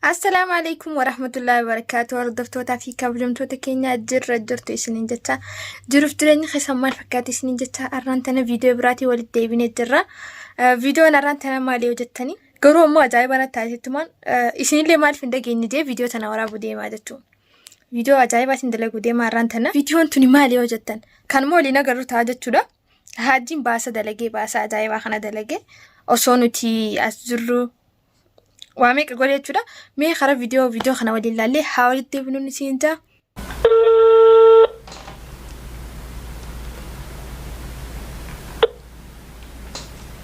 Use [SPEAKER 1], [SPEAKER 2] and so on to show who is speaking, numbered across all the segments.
[SPEAKER 1] Assalaamu alaikum warahmatullahi wabarakatuh. Hordoftootaa fi kabajamtoota keenya jirra jirtu isiniin jecha jiruuf jireenyi keessan maal fakkaata isiniin jecha arraan tana viidiyoo biraatii walitti deebinee jirra. Viidiyoon arraan tana maali yoo jettanii garuu ammoo ajaa'iba natti taasisumaan isinillee maaliif hin dhageenye jee viidiyoo tana waraabuu deemaa jechuudha. Viidiyoo ajaa'ibaatiin dalaguu deemaa arraan tana. Viidiyoon tuni maali yoo jettan kanuma waliin agarru ta'a jechuudha. Haajjiin baasa dalagee baasa ajaa'ibaa kana dalagee osoo nuti as jirru waa meeqa godhe jechuudha. Mee karaa viidiyoo kana waliin ilaallee haa walitti deebinuun isiin ta'a.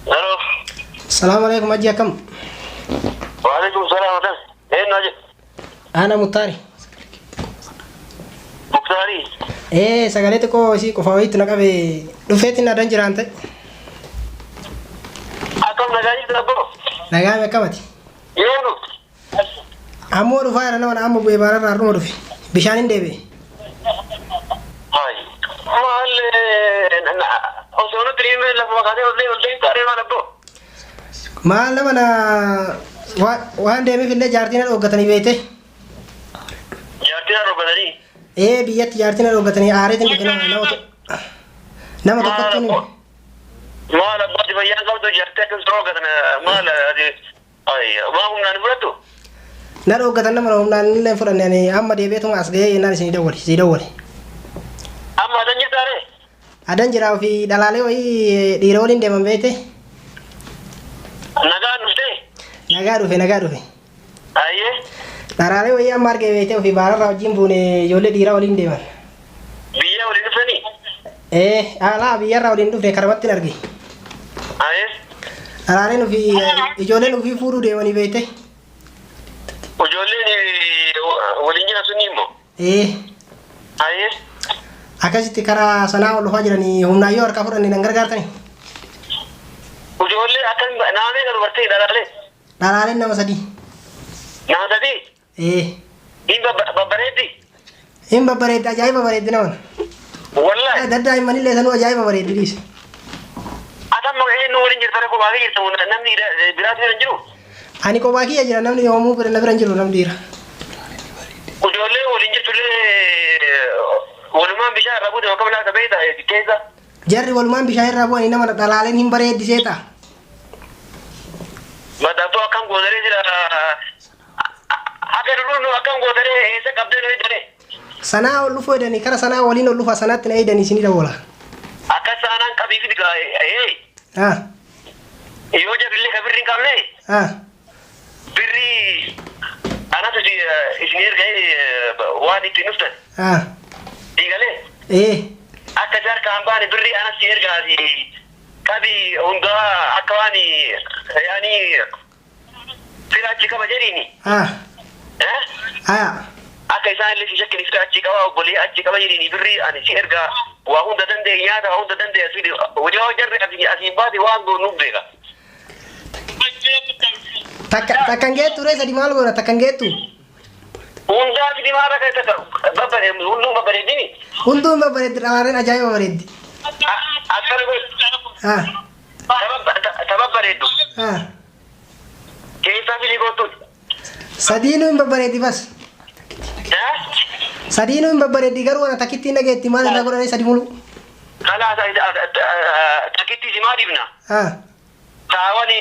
[SPEAKER 2] Hello.
[SPEAKER 3] Salaamu alaikum Hajji akkam?
[SPEAKER 2] Waalaikum salaam akkam? Eenyu haji?
[SPEAKER 3] Ana Muttaari.
[SPEAKER 2] Muktaarii.
[SPEAKER 3] Ee sagalee xiqqoo isii qofa wayiitti na qabe dhufeetiin adan jiraan ta'e.
[SPEAKER 2] Akkam nagaa jirtu abboo?
[SPEAKER 3] Nagaa akkamati?
[SPEAKER 2] Yoo dhufte.
[SPEAKER 3] Ammoo dhufaa jira nama amma bu'ee baararraa har'uma dhufe. Bishaan hin deebi'e.
[SPEAKER 2] Hayi. Maal osoo nutti himee lafa kaatee ol deemu ol deemtu aree maal abboo?
[SPEAKER 3] Maal nama na waan deemeef illee jaartii na dhooggatanii beekte.
[SPEAKER 2] Jaartii na dhooggatanii?
[SPEAKER 3] Ee biyyatti jaartii na dhooggatanii aareetiin dhufe nama nama nama tokkotti ni.
[SPEAKER 2] Maal abbaati fayyaan qabdu jaartii akkam si dhoggatan maal ati maa humnaan hin fudhattu?
[SPEAKER 3] Na dhoggatan nama humnaan illee hin fudhanne ani amma deebi'eetuma as ga'ee jennaan isinii dawwale sii dawwale.
[SPEAKER 2] Amma adan jirtaa ree?
[SPEAKER 3] Adan jira ofii dhalaalee wayii dhiira waliin deeman beekte.
[SPEAKER 2] Nagaan dhuftee?
[SPEAKER 3] Nagaa dhufe nagaa dhufe.
[SPEAKER 2] Ayyee.
[SPEAKER 3] Dharaalee wayii amma argee beektee ofii baararraa wajjin buune ijoollee dhiiraa waliin deeman.
[SPEAKER 2] Biyya waliin dhuftanii?
[SPEAKER 3] Ee alaa biyyarraa waliin dhufne karamatti hin arge.
[SPEAKER 2] Ayyee.
[SPEAKER 3] Dharaaleen ofii ijoolleen ofii fuudhuu deemanii beekte.
[SPEAKER 2] Ijoolleen waliin jiran sunni immoo?
[SPEAKER 3] Ee.
[SPEAKER 2] Ayyee.
[SPEAKER 3] Akkasitti karaa sanaa ol dhufaa jiranii humnaan yoo harkaa fudhanne nan gargaartanii.
[SPEAKER 2] Ijoollee akkam nama meeqa dubartii dhalaalee?
[SPEAKER 3] Dhalaaleen nama sadii.
[SPEAKER 2] Nama sadii?
[SPEAKER 3] Ee.
[SPEAKER 2] Hin babbareeddi?
[SPEAKER 3] Hin babbareeddi ajaa'iba bareeddi nama.
[SPEAKER 2] Wallahi.
[SPEAKER 3] Daddaa'immaniillee sanuu ajaa'iba bareeddi dhiise.
[SPEAKER 2] Atam eenyu waliin jirta kophaa kee jirta namni biraatu hin jiru?
[SPEAKER 3] Ani kophaa kiyya jira namni yoomuu bira na bira hin jiru namni dhiira.
[SPEAKER 2] Ijoollee waliin jirtullee walumaan bishaan irraa buute akkam laata beekta keessa.
[SPEAKER 3] Jarri walumaan bishaan irraa bu'anii nama dhalaaleen hin bareeddi seeta.
[SPEAKER 2] Madaaboo akkam gootaree jira. Haga dhudhuun akkam gootaree eessa qabdee nu eegale.
[SPEAKER 3] Sanaa ol dhufuu edanii kara sanaa waliin ol dhufa sanaatti na eedanii isinii dawwala.
[SPEAKER 2] Akka saanaan qabii fi digaa ee.
[SPEAKER 3] Ah.
[SPEAKER 2] Yoo jabillee ka birri hin qabne.
[SPEAKER 3] Ah.
[SPEAKER 2] Birri anatu isin erga waan ittiin dhuftan.
[SPEAKER 3] Ah.
[SPEAKER 2] Diigalee.
[SPEAKER 3] Ee.
[SPEAKER 2] Akka isa harkaan baane birri anas si ergaa qabi hundaa akka waan yaani fira achi qaba jedhiini.
[SPEAKER 3] Ah.
[SPEAKER 2] Eh?
[SPEAKER 3] Aya.
[SPEAKER 2] Akka isaan illee si shakkini fira achi qaba obbolee achi qaba jedhiini birri ani si ergaa waa hunda danda'e nyaata waa hunda danda'e asii hojii hojjarre asii baate waan goonu nuuf beeka.
[SPEAKER 3] Takka takkan geettu ree sadi maal goona takkan geettu.
[SPEAKER 2] Hundaa fidi maal akka takka babbareedu hunduu babbareedini.
[SPEAKER 3] Hunduu hin babbareeddi dhalaareen ajaa'iba bareeddi.
[SPEAKER 2] Akkana godhu.
[SPEAKER 3] Ah.
[SPEAKER 2] Ta babbareeddu.
[SPEAKER 3] Ah.
[SPEAKER 2] Keessaa fidi kottu.
[SPEAKER 3] Sadiinuu hin babbareeddi bas. Sadiinuu hin babbareeddi garuu ana takkittiin dhageetti maal irraa godhanii sadi mulu.
[SPEAKER 2] Kalaas takkitti si maa dhibna.
[SPEAKER 3] Ah.
[SPEAKER 2] Taawani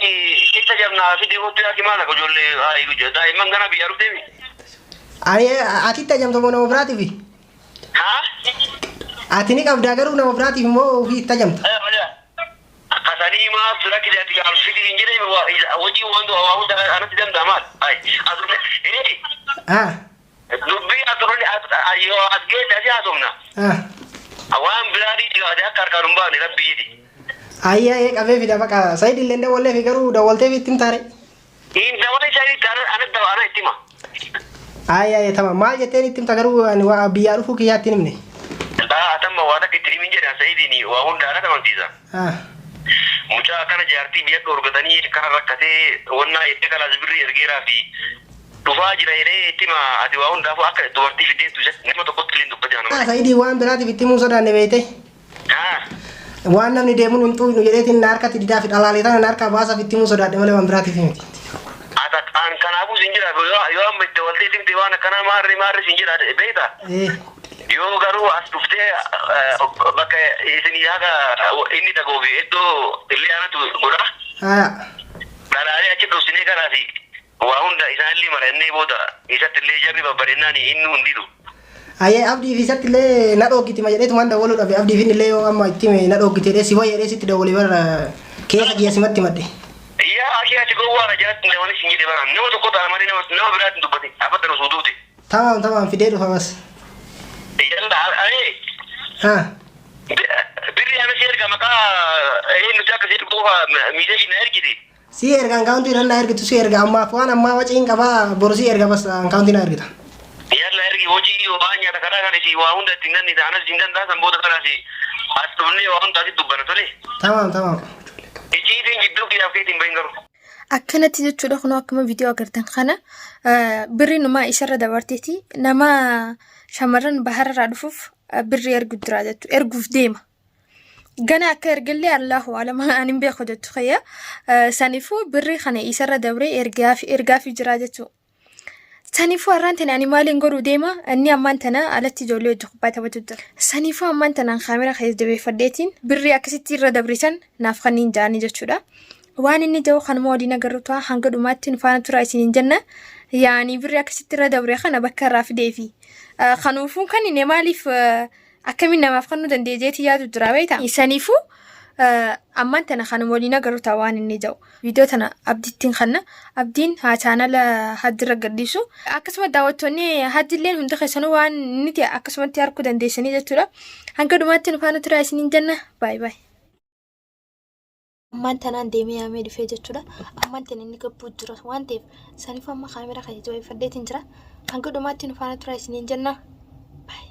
[SPEAKER 2] keessa jabnaa fidi kottu yaa maal akka ijoollee daa'imman gana biyyaa dhufteemi.
[SPEAKER 3] Ani atitti ajamtu moo nama biraatiif?
[SPEAKER 2] Haa?
[SPEAKER 3] Ati ni qabdaa garuu nama biraatiif immoo ofii itti ajamta.
[SPEAKER 2] Kasanii maaf rakkise ati fidi hin jedhee hojii waan waa hunda anatti danda'a maal? Ee
[SPEAKER 3] Ah.
[SPEAKER 2] dubbii asirratti yoo as geesse asii haasofna.
[SPEAKER 3] Ah.
[SPEAKER 2] Waan biraa dhiitii qabatee akka harkaan hin baane rabbii jedhi.
[SPEAKER 3] Ayyaa ee qabee fida baqa Sayid illee dawwallee fi garuu dawwaltee fi ittiin taare.
[SPEAKER 2] Hin dawwallee Sayid ana ana itti hima.
[SPEAKER 3] Ayyaa ee tamam maal jetteen itti himta garuu ani waa biyyaa dhufuu kiyyaa ittiin himne.
[SPEAKER 2] Laa atamma waa takka itti himin jedha Sayidiin waa hunda ana amansiisa.
[SPEAKER 3] Ah.
[SPEAKER 2] Mucaa akkana jaartii biyya dhoorgatanii akkana rakkatee wannaa jettee kalaas birrii ergeeraa fi dhufaa jira jedhee itti hima ati waa hundaafuu akka dubartii fiddeettu isatti nama tokkotti illee hin dubbatin ana malee.
[SPEAKER 3] Sayidii waan biraatiif itti himuu sodaanne beekte.
[SPEAKER 2] Haa.
[SPEAKER 3] Waan namni deemuun hin xuqnu jedheetiin na harkatti didaa fi dhalaalee tana na harkaa baasaaf itti himuu sodaadhe malee waan biraatiif miti.
[SPEAKER 2] Ati An kanaafuu sin jira yoo amma itti waltee timte waan akkanaa maarri maarri sin jira beekta. Yoo garuu as dhuftee bakka isin haga inni dhagoofi iddoo illee anatu godha.
[SPEAKER 3] Haya.
[SPEAKER 2] Dhalaalee achi dhufsinee kanaaf waa hunda isaanillee marannee booda isatti illee jarri babbareennaan inni hundidu.
[SPEAKER 3] Ayyee abdii fi isatti illee na dhoogiti ma jedheetu waan dawwaluu dhabe abdii fi illee yoo amma itti hime na dhoogiti jedhee si wayya jedhee sitti dawwale bara keessa kiyya simatti madde.
[SPEAKER 2] Yaa akii ati gowwaadha jalatti namani sin jedhe bara nama tokko ta'a malee nama biraatti hin dubbate abadan osoo duute.
[SPEAKER 3] Tamaam tamaam fidee dhufa bas.
[SPEAKER 2] Yalla ayee.
[SPEAKER 3] Ah.
[SPEAKER 2] Birri ana si erga maqaa eenyu si akka si ergu qofa miiseeji na ergiti.
[SPEAKER 3] Si erga ankaawuntii irra na ergitu si erga ammaaf waan ammaa waciin qabaa boru si erga bas ankaawuntii na ergita.
[SPEAKER 2] Yalla ergi hojii waan nyaata karaa kana si waa hunda ittiin dandeessa anas hin danda'a san booda kana si as dhufnee waa hunda asitti dubbanna tole.
[SPEAKER 3] Tamaam tamaam.
[SPEAKER 2] Icciitiin jidduu kiyyaaf keetiin bahin garuu.
[SPEAKER 1] Akkanatti jechuudha kunoo akkuma viidiyoo agartan kana birri numaa isarra dabarteeti nama shamarran bahararraa dhufuuf birri ergu jira jechuudha erguuf deema. Gana akka ergellee Allahu alama ani hin beeku jechuu kiyya. Saniifuu birri kana isarra dabree ergaafi jira jechuudha. Saniifuu har'aan tana ani maaliin godhuu deema inni ammaan tana alatti ijoollee hojii kubbaa taphatu jira. Saniifuu ammaan tanaan kaamera keessa jabeeffadheetiin birrii akkasitti irra dabrisan naaf kanniin ja'anii jechuudha. Waan inni jedhu kanuma waliin agarru ta'a hanga dhumaatti nu faana turaa isiniin jenna. Yaani birrii akkasitti irra dabre kana bakka irraa fideefi. Kanuufuu kan inni maaliif akkamiin namaaf kennuu danda'e jeetii yaadu jira beektaa? Saniifuu ammaan tana kanuma waliin agarru ta'a waan inni jedhu. Viidiyoo tana abdiittiin kanna. Abdiin haa chaanala hajjirra gadhiisu. Akkasuma daawwattoonni hajjilleen hundi keessanuu waan inni ta'e akkasumatti arguu dandeessanii jechuudha. Hanga dhumaatti nu faana turaa isiniin jenna. Baay baay. Ammaan tanaan deemee yaamee dhufee jechuudha. Ammaan tana inni gabbuu jira waan ta'eef saniif amma kaameraa kana jabeeffadheetiin jira. Hanga dhumaatti nu faana turaa isiniin jenna. Baay.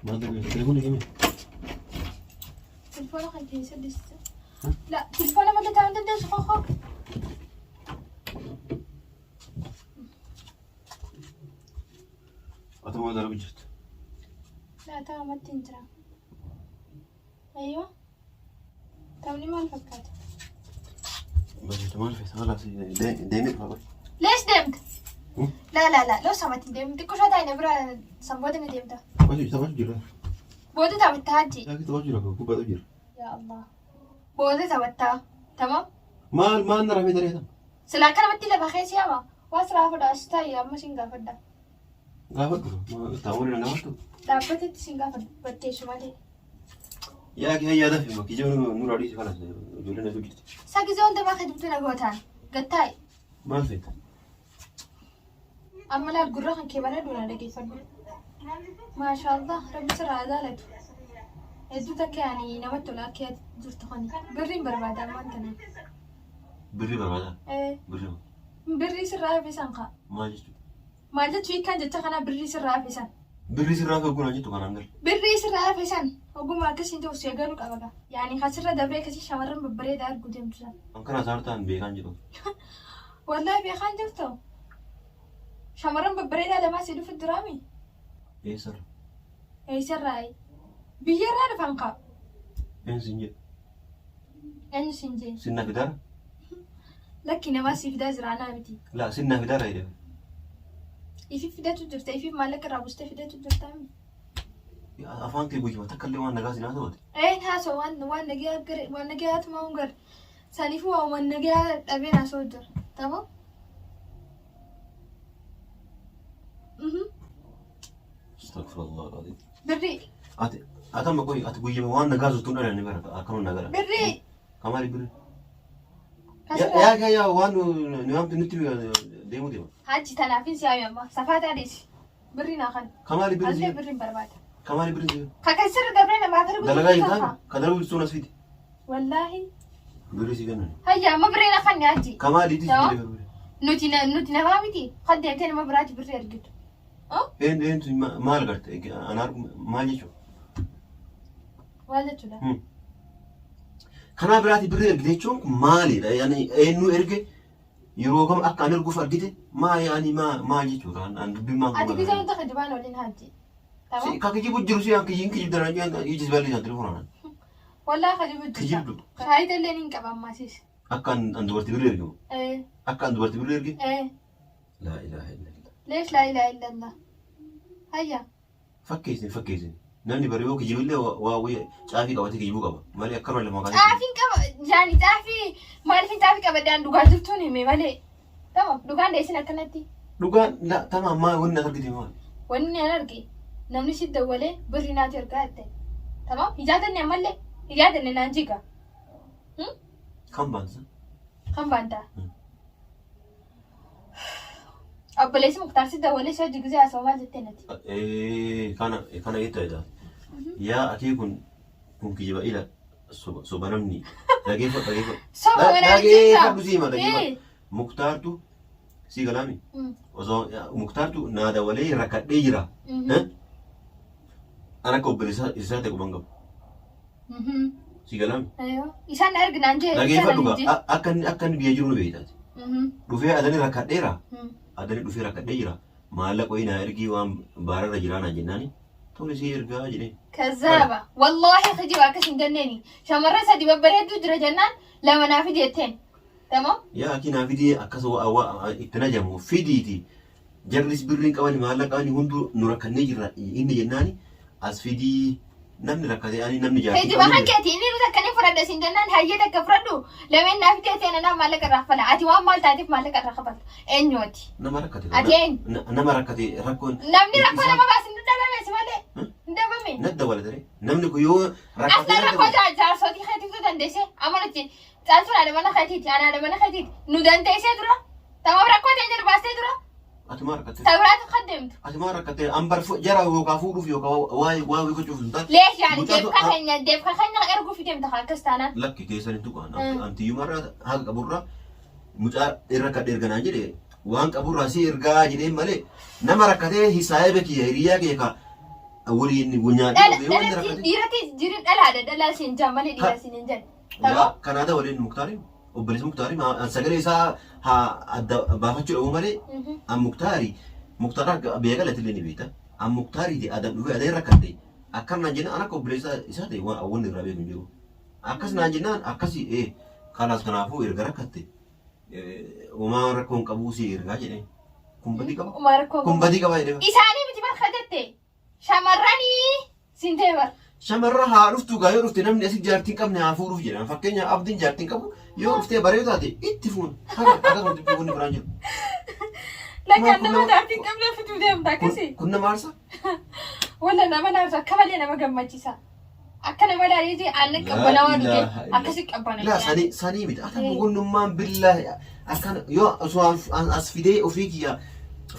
[SPEAKER 4] Maal ta'e telefoonni kami?
[SPEAKER 1] Telefoona kan keessa dhiste. La, telefoona malee taa'uu hin dandeessu koo.
[SPEAKER 4] Ati maal darbu jirtu?
[SPEAKER 1] La, taa'umatti hin jira. Ayyoo. Taphni maal fakkaata?
[SPEAKER 4] Bareedu maal feeta? Haala deemee dhufa qoy.
[SPEAKER 1] Lees deemta? La la la, loo samatti deemti. Xiqqoo ishee taa'e na bira sanboota ni deemta.
[SPEAKER 4] Taphachuu jira.
[SPEAKER 1] Booda taphatta hajji.
[SPEAKER 4] Taphachuu jira kubbaa jira.
[SPEAKER 1] Yaa Allah. Booda taphatta. Tamam.
[SPEAKER 4] Maal maal na rafee tareeta?
[SPEAKER 1] Silaa akkanumatti lafa keessa yaama. Waa siraa fudha as taa'e amma sin gaafadha.
[SPEAKER 4] Gaafadhu. Taa'uun na gaafadhu.
[SPEAKER 1] Dhaabbatetti sin gaafadhu batteessu malee.
[SPEAKER 4] Yaa kee yaada fi makii jiru nurraa dhiisi kanas ijoolleen hedduu jirti.
[SPEAKER 1] Sa gizee hunda maa kijibtuu na gootaan. Gattaa'i.
[SPEAKER 4] Maal feeta?
[SPEAKER 1] Amma laal gurra kan kee banadhu na dhageeffadhu. Maashaallah rabbi sirraa haa jaalatu. Hedduu takka yaani namatti tola akka ati jirtu kani. Birriin barbaada ammaan tana.
[SPEAKER 4] Birrii barbaada.
[SPEAKER 1] Eh,
[SPEAKER 4] Birrii
[SPEAKER 1] birrii sirraa hafe san kaa.
[SPEAKER 4] maal jechuudha?
[SPEAKER 1] Maal jechuu hiikkaan jecha kanaa birrii sirraa hafe san.
[SPEAKER 4] Birrii sirraa hafe oguu naan jettu kanaan gala.
[SPEAKER 1] Birrii sirraa hafe san oguma akkasiin ta'u si eegaluu qaba gaa. Yaani kan sirra dabree akkasii shamarran babbareedaa arguu deemtu san.
[SPEAKER 4] An kana saartaan beekaan jedhu.
[SPEAKER 1] Wallahi beekaan jirtu. Shamarran babbareedaa lamaa si dhufu jiraami.
[SPEAKER 4] Eessarra?
[SPEAKER 1] Eessarraayi? Biyyarraa dhufan kaa.
[SPEAKER 4] Eenyu siin jedhe?
[SPEAKER 1] Eenyu siin jee?
[SPEAKER 4] Sinna fidaara?
[SPEAKER 1] Lakki namaa sii fidaa jira anaa miti.
[SPEAKER 4] Laa sinna fidaara jedhe.
[SPEAKER 1] Ifiif fidatu jirta ifiif maallaqa irraa buustee fidatu jirta mi?
[SPEAKER 4] Afaan kee guyyuma takka illee waan nagaa siin haasawate.
[SPEAKER 1] Een haasoo waan waan nagaa gare waan nagaa tumaa hun gare. Saniifuu waan nagaa dhabeen haasoo jira. Tamam? Mhm.
[SPEAKER 4] Astaghfirullah alazim.
[SPEAKER 1] Birrii.
[SPEAKER 4] Ati ati amma qoy ati guyyuma waan nagaa jirtuun dhala ni bara akkanuma nagara.
[SPEAKER 1] Birrii.
[SPEAKER 4] Kamaali birrii.
[SPEAKER 1] Kasirraa.
[SPEAKER 4] Yaa yaa yaa waan nu yaamtu nutti deemuu deema.
[SPEAKER 1] Haji tanaafin si yaame amma. Safaataa dhiisi. Birrii naa kan.
[SPEAKER 4] Kamaali birrii
[SPEAKER 1] Allee
[SPEAKER 4] si
[SPEAKER 1] birriin barbaada.
[SPEAKER 4] kamaali birrii si
[SPEAKER 1] Ka kan sirri dabree namaaf ergu
[SPEAKER 4] dalagaa hin
[SPEAKER 1] jirtu
[SPEAKER 4] taane
[SPEAKER 1] ta'a.
[SPEAKER 4] ka dalagu jirtuun as fidi.
[SPEAKER 1] Wallaahi.
[SPEAKER 4] Birrii si kennan.
[SPEAKER 1] Hayya amma birrii na kan haji.
[SPEAKER 4] Kamaali itti si
[SPEAKER 1] Yoo.
[SPEAKER 4] jedhe birrii.
[SPEAKER 1] Nuti namaa miti. Kan deemtee nama biraati birrii ergitu.
[SPEAKER 4] Een eentu maal garte ana argu maal jechuudha.
[SPEAKER 1] Maal jechuudha?
[SPEAKER 4] Kanaa biraati birrii ergite jechuun kun maalidha? Yani eenyu erge Yeroo kam akka an erguuf argite maa yaani maa maa jechuudha an dubbiin maa
[SPEAKER 1] Ati gizee hunda kijibaan waliin hajji. Tamam?
[SPEAKER 4] Ka kijibu jiru si an kijin kijib daran jaan ijis balli isaan telefoonaan.
[SPEAKER 1] Wallaahi kijibu jirta.
[SPEAKER 4] Kijibdu.
[SPEAKER 1] Shaayita illee niin qaba ammasis.
[SPEAKER 4] Akka an dubartii birrii ergimu.
[SPEAKER 1] Eh,
[SPEAKER 4] Akka an dubartii birrii ergi.
[SPEAKER 1] eh.
[SPEAKER 4] Laa ilaaha illallah.
[SPEAKER 1] Leesh laa ilaaha illallah. Hayya.
[SPEAKER 4] Fakkeessin fakkeessin. Namni bari yoo kijibillee waa wayii caafii qabatee kijibuu qaba. Malee akkanuma lama kaasee.
[SPEAKER 1] Xaafiin qaba yaani xaafii maaliifin xaafii qabadde an dhugaa jirtuun hime malee. Tamam dhugaan dheessin akkanatti.
[SPEAKER 4] Dhugaan la tamaam maa wanni as argite maali?
[SPEAKER 1] Wanni an arge namni si dawwalee birri naati ergaa jette. Tamam hin yaadanne ammallee hin yaadanne naan jiga.
[SPEAKER 4] Kan baansa?
[SPEAKER 1] Kan baantaa? Obboleessi Muktaar si dawwalee si hojii gisee haasawaa maal jettee nati?
[SPEAKER 4] Kana kana jetta jedha. Yaa akii kun kijiba ila soba soba namni dhageeffadhu dhageeffadhu.
[SPEAKER 1] Soba walaal jecha.
[SPEAKER 4] Dhageeffadhu siima dhageeffadhu. Muktaartu sii galaami. Osoo Muktaartu naa dawalee rakkadhee jira. An akka obboleessa isaa ta'e quban qabu. Sii galaami.
[SPEAKER 1] Isaan arginaan jee.
[SPEAKER 4] Dhageeffadhu gaa akka inni biyya jiru nu beektaati. Dhufee adani rakkadheera. Adani dhufee rakkadhee jira. Maallaqa wayii naa ergii waan baararra jiraa naan jennaani. Tole sii ergaa jedhee.
[SPEAKER 1] Kazaaba. Wallaahi kijiba akkas hin jenneeni. Shamarran sadi babbareedduu jira jennaan lama naa fidi jetteen. Tamam?
[SPEAKER 4] Yaa akii naa fidii akkas waa itti najamu fidiiti. Jarris birriin qabani maallaqaani hunduu nu rakkannee jirra inni jennaani as fidii namni rakkate ani namni jaartii
[SPEAKER 1] Kijiba
[SPEAKER 4] qabni
[SPEAKER 1] kan
[SPEAKER 4] jira.
[SPEAKER 1] keeti inni nuti akkanii fudhadha siin jennaan hayyee takka fudhadhu lameen naa fidi jetteen anaa maallaqa irraa kafala. Ati waan maal taateef maallaqa irraa kafalta? Eenyuuti?
[SPEAKER 4] Nama rakkate.
[SPEAKER 1] Ati eenyu?
[SPEAKER 4] Nama rakkate rakkoon.
[SPEAKER 1] Namni rakkoo nama baasu hin dhabame si malee. Hin dhabame.
[SPEAKER 4] Nadda wala namni kun yoo rakkate
[SPEAKER 1] Asla
[SPEAKER 4] nadda
[SPEAKER 1] rakkoo
[SPEAKER 4] wala.
[SPEAKER 1] jaarsotii keetiiftu dandeessee amma nuti caaltuun haadha mana keetiiti ana haadha mana keetiiti nu dandeessee dura tamaaf rakkoo ta'e jedhu baastee dura
[SPEAKER 4] Ati maa rakkatte?
[SPEAKER 1] tabiraatu kan deemtu.
[SPEAKER 4] Ati maa rakkatte? An bar jara yookaan fuudhuuf yookaan waa waa gochuuf hin taane.
[SPEAKER 1] Leesh yaani
[SPEAKER 4] Mucaatu
[SPEAKER 1] deefka keenya deefka keenya erguuf deemta kan akkas taanaan.
[SPEAKER 4] Lakki keessan hin tuqaan. Antiyyumarraa haqa qaburraa mucaa irra kadhe erganaan jedhe waan qaburraa si ergaa jedheen malee nama rakkatee hisaa'iba kiyya hiriyaa kee ka waliin nyaadhee
[SPEAKER 1] Dhala
[SPEAKER 4] dhuge yoo inni
[SPEAKER 1] dhalatti
[SPEAKER 4] rakkate.
[SPEAKER 1] dhiiratti jirin dhalaadha dhalaa siin jaa malee dhiira siin hin jedhu.
[SPEAKER 4] Yaa kanaada waliin Muktaari obboleessi Muktaari sagalee isaa haa adda baafachuu dhabu malee an Muktaari Muktaara biyya galatti illee ni beekta. An Muktaariiti adan dhufee adan rakkadhe akkam naan jennaan an akka obboleessa isaa ta'e waan wanni irraa beeku hin jiru. Akkas naan jennaan akkasi ee kalaas kanaafuu erga rakkatte homaa rakkoon qabuu si ergaa jedheen. Kun badii qaba.
[SPEAKER 1] Umaa rakkoo
[SPEAKER 4] Kun badii qaba jedhee.
[SPEAKER 1] Isaanii miti barka jette shamarranii siin ta'e bar.
[SPEAKER 4] Shamarra haa dhuftu gaa yoo dhufte namni asii jaartii hin qabne haa fuudhuuf jedhan. Fakkeenya abdiin jaartii hin qabu yoo dhuftee bareedu taate itti fuun. Haga akkasuma dubbii kunni biraan jiru.
[SPEAKER 1] Lakkaan
[SPEAKER 4] kun
[SPEAKER 1] nama jaartii hin qabne fituu deemta akkasii.
[SPEAKER 4] Kun nama aarsa?
[SPEAKER 1] Walla nama naaf akka malee nama gammachiisa. Akka nama laalee jee aannan qabbanawaa dhuge akkasi qabbana.
[SPEAKER 4] Laa sanii sanii miti. Ata boqonnummaan billaa akkana yoo osoo as fidee ofii kiyya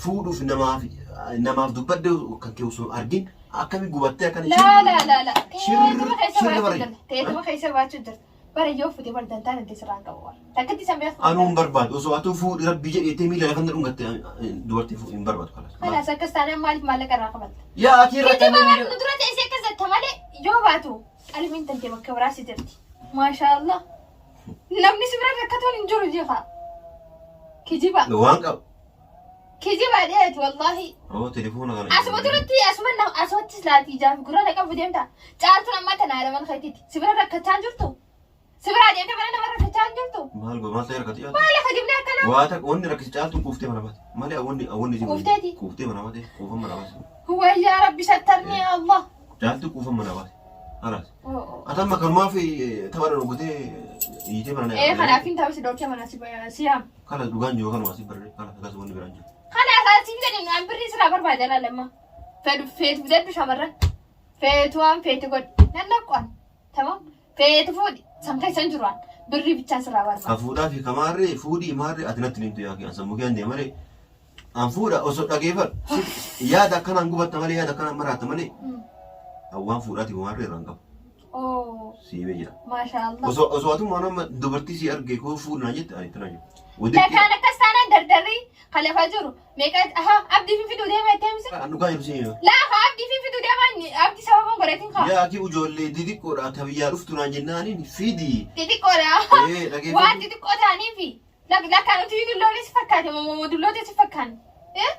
[SPEAKER 4] fuudhuuf namaaf dubbadde kan kee osoo argin akkami gubattee akkana
[SPEAKER 1] Laa laa laa laa.
[SPEAKER 4] Shirri
[SPEAKER 1] Teetuma keessa
[SPEAKER 4] shirri
[SPEAKER 1] baachuu
[SPEAKER 4] bari.
[SPEAKER 1] jirta. Teetuma keessa baachuu jirta. Bara yoo fute bara dantaa nanti sirraan qabu bara. Takkatti san beeku.
[SPEAKER 4] Anuu hin barbaadu osoo atuu fuudhi rabbi jedheetee miila lafa dhungatte dubartii fuudhi hin barbaadu kalas.
[SPEAKER 1] Kalaas akkas taanaan maaliif maallaqa irraa kabalta?
[SPEAKER 4] Yaa akii
[SPEAKER 1] Kijiba
[SPEAKER 4] rakkannee
[SPEAKER 1] bara nu dura teessee akkas jetta malee yoo baatu qalbiin tante bakka biraa si jirti. Maashaa Allah. Namni si bira rakkatuun hin jiru jefa. Kijiba.
[SPEAKER 4] waan qabu.
[SPEAKER 1] Kijiba dheeti wallaahi.
[SPEAKER 4] Oo telefoona kana.
[SPEAKER 1] Asuma duratti asuma asumattis laati ijaaf gurra na qabu deemta. Caaltuun ammaa tana haadha mana keetiiti. Si bira rakkachaa hin jirtu. Si bira deemte mana nama rakkachaa hin jirtu.
[SPEAKER 4] Maal go maal ta'e rakkate caaltu?
[SPEAKER 1] Maali kijibni akkanaa?
[SPEAKER 4] Waa takka wanni rakkise caaltuun kuuftee mana baate. Malee wanni wanni isin
[SPEAKER 1] Kuufteeti?
[SPEAKER 4] Kuuftee mana baate kuufan mana baate.
[SPEAKER 1] Wayyaa rabbi sattarni ya Allah.
[SPEAKER 4] Caaltuu kuufan mana baate. Halaas. Ati amma kanumaaf tapha dhugutee hiitee mana
[SPEAKER 1] Ee kanaaf hin ta'u si dhorkee mana si yaam.
[SPEAKER 4] Kana dhugaan jiru kanuma si barree kana akkas wanni biraan jiru.
[SPEAKER 1] Kanaaf asii fidanii an birrii sirraa barbaada laalamma. Fedhu feetu fidadhu shamarran. Feetu waan feetu godhi. Nan dhaqqoon. Tamam. Feetu fuudhi. San keessa hin jiru an. Birrii bichaan sirraa barbaada.
[SPEAKER 4] Ka fuudhaa fi kamaarree fuudhii maarree ati natti nimtu yaa kee sammuu kee deema malee. An fuudha osoo dhageeffadhu yaada akkanaan gubatta malee yaada akkanaan maraatta malee waan fuudhaati maarree irraan qabu.
[SPEAKER 1] Oh,
[SPEAKER 4] Siimee jira.
[SPEAKER 1] maasha Allah.
[SPEAKER 4] Osoo atuma nama dubartii si arge koo fuudhu naan jette ani itti jiru.
[SPEAKER 1] Lakkaan akkas taanaan dardarrii kan lafa jiru meeqa aha abdii fi fiduu deema jettee misi.
[SPEAKER 4] An dhugaa jiru siimee.
[SPEAKER 1] Laafa abdii fi fiduu deema inni abdii sababa godhatiin kaa.
[SPEAKER 4] Yaa akii ijoollee didiqqoodha ta biyyaa dhuftu naan jennaaniin fidi.
[SPEAKER 1] Xixiqqoodha.
[SPEAKER 4] Ee dhageeffadhu.
[SPEAKER 1] Waan xixiqqoo ta'aniifi Lakka nuti dulloonni si fakkaate moo dulloota si fakkaanne? Eh?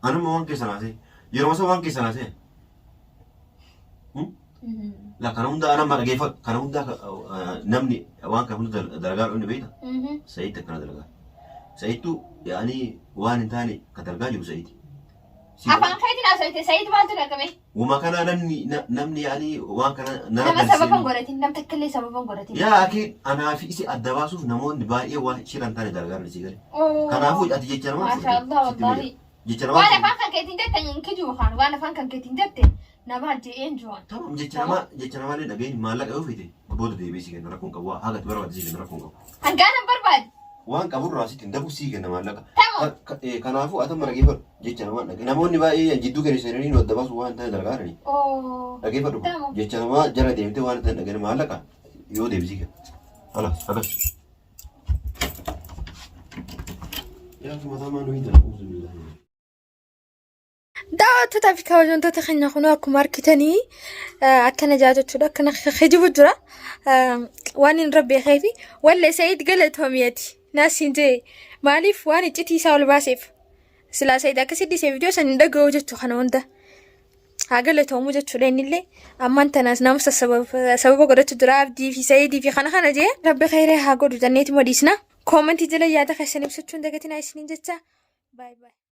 [SPEAKER 4] Anuma waan keessa naasee. Yeroo isa waan keessa naasee. La kana hunda anama dhageeffadhu. Kana hunda namni waan kana hunda dalagaa dhufne beekta. Sa'iitti akkana dalagaa. Sa'iittu yaani waan hin taane ka dalagaa jiru sa'iiti.
[SPEAKER 1] Afaan keetiin haasofte Sa'iid maaltu dhaqame?
[SPEAKER 4] Wama kana namni namni yaani waan kana nara
[SPEAKER 1] Nama sababa hin
[SPEAKER 4] dalsee.
[SPEAKER 1] godhatin, nam takka illee sababa hin godhatin.
[SPEAKER 4] Yaa akii anaa fi isi adda baasuuf namoonni baay'ee waan shira hin taane dalagaa jiran si gale. Kanaafuu ati jecha namaa
[SPEAKER 1] Maasha Allah wallaahi.
[SPEAKER 4] Jecha namaa
[SPEAKER 1] Waan afaan kan keetiin jette hin kijibu kaan waan afaan kan keetiin jette nama je'een jiran.
[SPEAKER 4] Tamam jecha namaa jecha namaa illee dhageenyi maallaqa yoo feete booda deebi'ee si kenna rakkoon qabu haga ati barbaadde si kenna rakkoon qabu.
[SPEAKER 1] Hangaan hin barbaade.
[SPEAKER 4] Waan qaburraa sitti hin dabu sii kenna maallaqa.
[SPEAKER 1] Tamam.
[SPEAKER 4] Kanaafuu ati amma dhageeffadhu jecha namaa dhagee namoonni baay'ee jidduu keenya seenanii nu adda baasu waan hin taane dalagaa jirani.
[SPEAKER 1] Oo.
[SPEAKER 4] Dhageeffadhu
[SPEAKER 1] Tamam.
[SPEAKER 4] jecha namaa jala deemtee waan hin taane dhageen maallaqa yoo deebisii kenna. Alas akkas. Yaa mataa maa nuyi dalagu.
[SPEAKER 1] Daawwattootaa fi kabajamtoota keenya kunoo akkuma argitanii akkana jaa jechuudha. Akkana kijibu jira. Waan hin rabbi beekee fi wallee Sa'iid galatoomiyeeti. Naasiin jee maaliif waan iccitii isaa ol baaseef. Silaa Sa'iid akkasii dhiisee viidiyoo san hin dhaga'u jechuu kana hunda. Haa galatoomu jechuudha innillee ammaan tanaas nama sababa godhachuu jira Abdii fi Sa'iidii fi kana kana jee. Rabbi khayrii haa godhu jenneetuma dhiisna. Koomentii jala yaada keessan ibsachuu hin dagatinaa isiniin jecha. Baay baay.